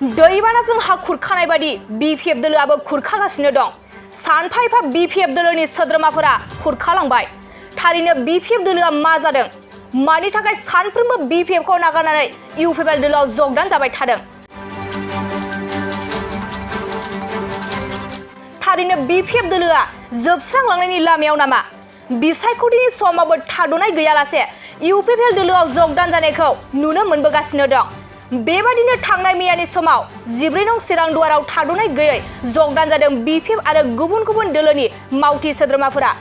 दैबानाजों हा खुरखानाय बादि बिपिएफ दोलोआबो खुरखागासिनो दं। सानफा एफा बिपिएफ दोलोनि सोद्रोमाफोरा खुरखालांबाय। थारैनो बिपिएफ दोलोआ मा जादों? मानि थाखाय सानफ्रोमबो बिपिएफखौ नागारनानै इउपिपिएल दोलोआव जगदान जाबाय थादों? थारैनो बिपिएफ दोलोआ जोबस्रांलांनायनि लामायाव नामा? बिसायख'थिनि समावबो थाद'नाय गैयालासे इउपिपिएल दोलोआव जगदान जानायखौ नुनो मोनबोगासिनो दं। बेबादिनो थांनाय मेयानि समाव 14 नं चिरां दुवाराव थाद'नाय गैयै जगदान जादों बिपिएफ आरो गुबुन गुबुन दोलोनि मावथि सोद्रोमाफोरा।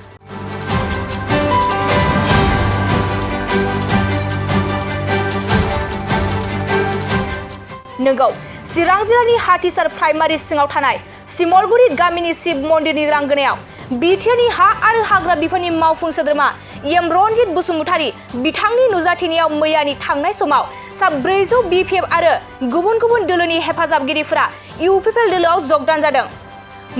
नंगौ, चिरां जिल्लानि हाथिसार प्राइमारि सिङाव थानाय सिमलगुरि गामिनि शिव मन्दिरनि लांगोनायाव बिटिआरनि हा आरो हाग्रा बिफाननि मावफुं सोद्रोमा एम रनजित बसुमतारी बिथांनि नुजाथिनायाव मैयानि थांनाय समाव सा 400 बिपिएफ आरो गुबुन गुबुन दोलोनि हेफाजाबगिरिफोरा इउपिपिएल दोलोआव जगदान जादों।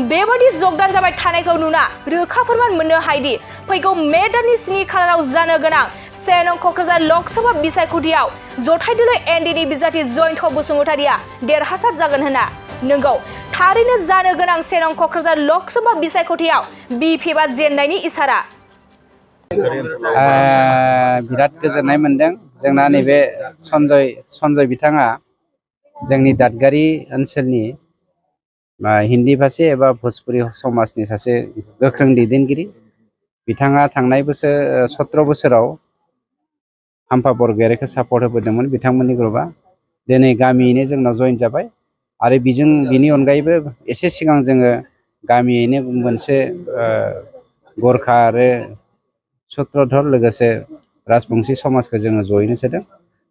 बेबादि जगदान जाबाय थानायखौ नुना रोखा फोरमान मोननो हायोदि फैगौ मे दाननि 7 खालाराव जानो गोनां 1 नं क'क्राझार लकसभा बिसायख'थियाव जथाय दोलो एनडिनि बिजाथि जयन्त बसुमतारीआ देरहासार जागोन होनना। नंगौ, थारैनो जानो गोनां 1 नं क'क्राझार लकसभा बिसायख'थियाव बिपिएफआ जेननायनि इसारा। बिराद गोजोननाय मोनदों। जोंना नैबे सन्जय बिथाङा जोंनि दादगारि ओनसोलनि हिन्दी भाषी एबा भोजपुरी समाजनि सासे गोख्रों दैदेनगिरि। बिथाङा थांनाय 17 बोसोराव हाम्फा बरगयारिखौ सापर्ट होबोदोंमोन बिथांमोननि ग्रुपआ। दिनै गामियैनो जोंनाव जइन जाबाय आरो बिनि अनगायैबो एसे सिगां जोङो गामियैनो मोनसे गरखा आरो सूत्रधर लोगोसे राजबंशी समाजखौ जोङो जयैनो सोदों।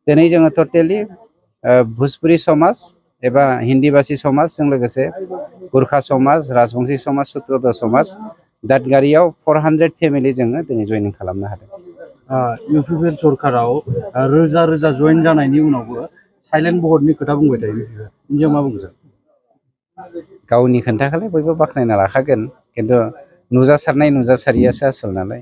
दिनै जोङो टटेलि भोजपुरी समाज एबा हिन्दी भाषी समाजजों लोगोसे गुरखा समाज, राजबंशी समाज, सूत्रधर समाज दादगारियाव 400 फेमिलि जोङो दिनै जयनिं खालामनो हादों। इउपिपिएल सरकाराव रोजा रोजा जयेन जानायनि उनावबो साइलेन्ट बर्डनि खोथा बुंबाय थायो बिपिएल। बिनि मा बुंगोन? गावनि खोन्थाखौलाय बयबो बाख्नायना लाखागोन, खिन्थु नुजासारियासो आसल नालाय।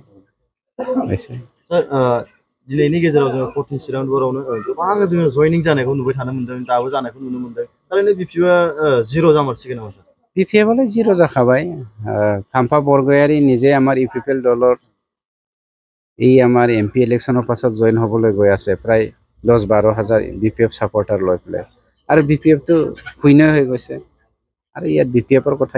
दिनैनि गेजेराव जोङो 14 चिरां दुवारावनो गोबां जोङो जयनिं जानायखौ नुबाय थानो मोनदों, दाबो जानायखौ नुनो मोनदों। थारैनो बिपिएफआ जिर' जामारसिगोन नामा सार? बिपिएफआलाय जिर' जाखाबाय। हाम्फा बरगयारी নিজে আমাৰ ইউপিপিএল দলৰ এই আমাৰ এমপি ইলেকশ্যনৰ পাছত জইন হ'বলৈ গৈ আছে প্ৰায় 10-12 হাজাৰ বিপিএফ ছাপৰ্টাৰ লৈ পেলাই, আৰু বিপিএফটো শূন্য হৈ গৈছে। আৰু ইয়াত বিপিএফৰ কথা